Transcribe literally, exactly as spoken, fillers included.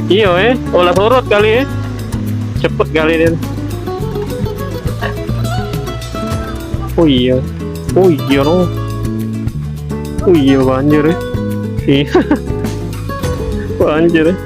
Iyo, eh. Olah surut kali, eh. Cepet kali dio. Oh iyo. Oh iyo no. Oh iyo, banjir, eh. Iyo. Banjir, eh.